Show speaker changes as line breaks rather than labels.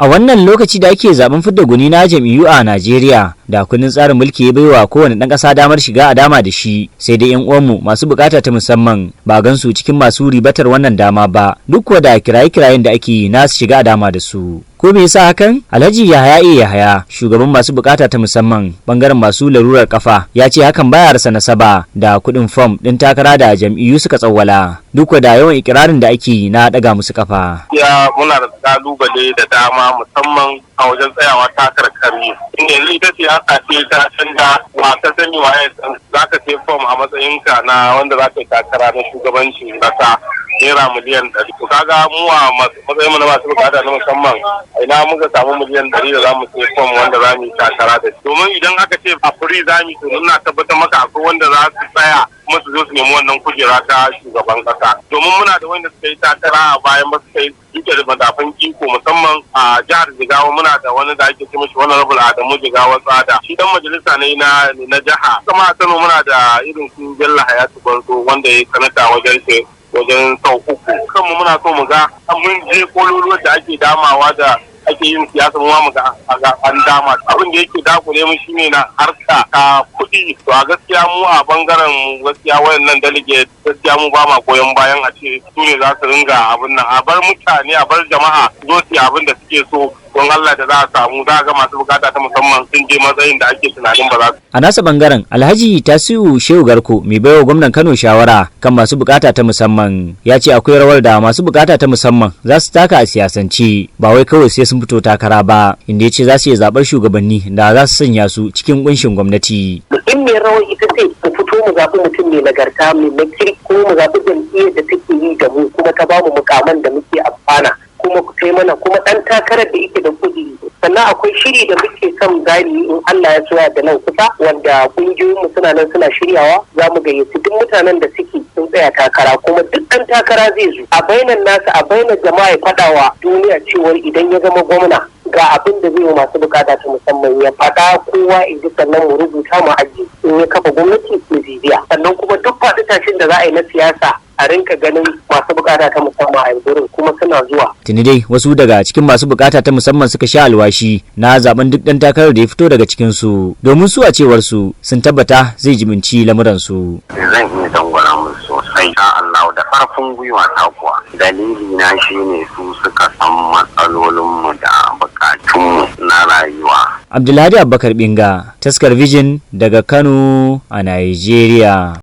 A wannan lokaci da ake zaben fidda gwani na jam'iyyu a Najeriya, da kundin tsarin mulki ya baiwa kowane ɗan ƙasa damar shiga a dama da shi, sai dai 'yan uwanmu masu bukata ta musamman ba gansu cikin masu ribatar wannan dama ba, duk kuwa da kiraye-kirayen da ake yi na su shiga a dama da su. Ko me yasa hakan? Alhaji Yahaya A. Yahaya, shugaban masu bukata ta musamman bangaren masu larurar kafa, ya ce hakan baya rasa nasaba da kuɗin fom ɗin takara da jam'iyyu suka tsawwala, duk da yawan ikirarin da ake yi na ɗaga musu kafa.
Ya muna da kalubale da dama, musamman a wajen tsayawa takarkari. Inda yanzu ita siyasa ce ta canza, wa ka sani waye za ka sai fom a matsayinka na wanda za ka yi takara na shugabancin kasa ₦100,000,000. To kaga mu a matsayin mu na masu bukata na musamman, ina muka samu 100,000,000 da za mu sai fom wanda za mu yi takara da shi? Domin idan aka ce a furi za mu yi, to ina tabbatar maka akwai wanda za su tsaya kuma su zo su nemi wannan kujera ta shugaban kasa. Domin muna da wanda suka yi takara a bayan ba suka yi rike da madafan iko, musamman a jihar Jigawa muna da wani da ake ce mishi Honorable Adamu Jigawa Tsada. Shi dan majalisa ne na jiha. Kuma a Kano muna da irin su Bello Hayatu Gwarzo, wanda ya sanata wajen wajen sau uku. Kanmu muna so mu ga mun je kololuwar da ake damawa da ake yin siyasa, mu mu ga an dama. Abin da yake dakule mu shine na harka ta kuɗi. To a gaskiya mu a bangaren mu, gaskiya wayannan delegate, gaskiya mu ba ma goyon bayan a ce su ne za su ringa abin nan. A bar mutane, a bar jama'a zo su yi abin da suke so. Don Allah da za a samu, za a ga masu bukata ta musamman sun je matsayin da ake tunanin ba za su.
A nasa bangaren, Alhaji Tasiu Shehu Garko, mai baiwa gwamnan Kano shawara kan masu bukata ta musamman, ya ce akwai rawar da masu bukata ta musamman za su taka a siyasance, ba wai kawai sai sun fito takara ba, inda ya ce za su iya zaɓar shugabanni da za su sanya su cikin kunshin gwamnati.
Muhimmiyar rawar ita ce mu fito mu zaɓi mutum mai nagarta, mai na kirki, ko mu zaɓi jam'iyyar da take yi da mu kuma ta bamu mukaman da muke amfana, kuma ku kai mana kuma ɗan takarar da yake da kudiri. Sannan akwai shiri da muke son gani in Allah ya soya da nan kusa, wanda kungiyoyinmu suna nan suna shiryawa. Za mu gayyaci duk mutanen da suke sun tsaya takara, kuma duk ɗan takara zai zo a bainar nasa, a bainar jama'a, ya faɗawa duniya cewar idan ya zama gwamna ga abin da zai yi masu bukata ta musamman. Ya faɗa kowa in ji, sannan mu rubuta mu aji, in ya kafa gwamnati mu bibiya. Sannan kuma duk faɗi tashin da za a yi na siyasa, a rinka ganin masu bukata ta musamman a gurin kuma suna zuwa.
Tuni dai wasu daga cikin masu bukata ta musamman suka sha alwashi na zaben duk dan takarar da ya fito daga cikin su, domin su a cewar su sun tabbata zai jibinci lamuran su.
Zan iya dangwala musu sosai sha Allah da farkon gwiwa ta kuwa. Dalili na shine su suka san matsalolinmu da bukatunmu na rayuwa.
Abdulhadi Abubakar Binga, Taskar Vision daga Kano a Nigeria.